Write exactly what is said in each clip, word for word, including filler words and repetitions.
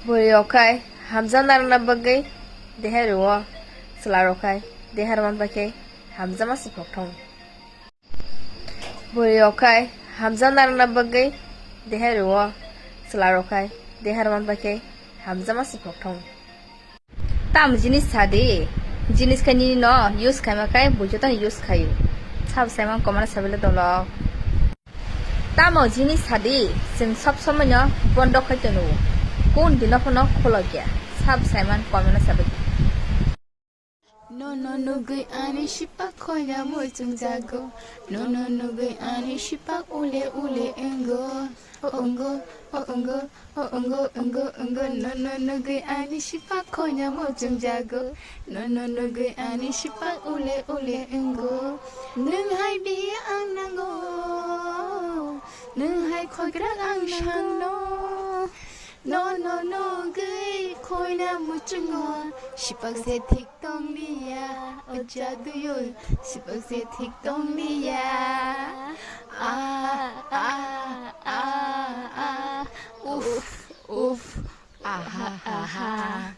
Bwrwi okhai hamjakna rwna bagwi deha rwo, chwla rok khai deha rwna bagwi hamjakma se phokthong. Bwrwi okhai hamjakna rwna bagwi deha rwo, chwla rok khai deha rwna bagwi hamjakma se phokthong. Tam jinis sadi, jinis khe nini no use khaima khai bujo tang use khaio. Sab saiman komana sabile dolok. Tamo jinis sadi, chwng sob somoi no bondo khai tono. Kun dino phano khulokya. Sab saiman komana sabile. Nono nugwi ani sipak khoina muchungjago. Nono nugwi ani sipak ule ule wngo. O wngo, o wngo, o wngo, wngo, wngo. Nono nugwi ani sipak khoina muchungjago. Nono nugwi ani sipak ule ule wngo. Nwng hai biya ang nango. Nwng hai khograk ang sangno. Nono nugwi khoina muchungo. Sipak se thik tong liya, o jaduyo, sipak se thik tong liya. Ah, ah, ah, ah. Uf, uf, aha, aha.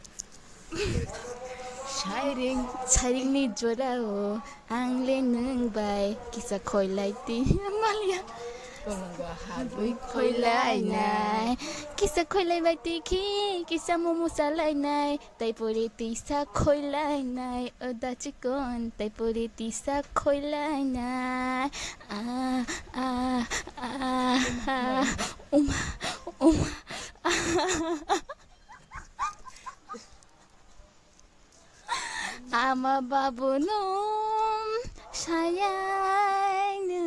Sairing, sairing ni jora o, ang le nwng bai kisa khoilai ti, malia. Tolongo habwi khoilai nai. Kisa khoilai bai ti khi, kisa momo salai nai. Tai pore tisa khoilai nai, o da chikon, tai pore tisa khoilai nai. Ah, ah, ah, ah. Uma, uma. Ama babu no sayai no.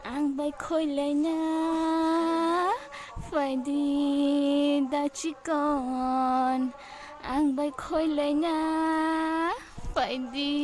Ang bai khoilai na phaidi da chikon. Ang bai khoilai na phaidi.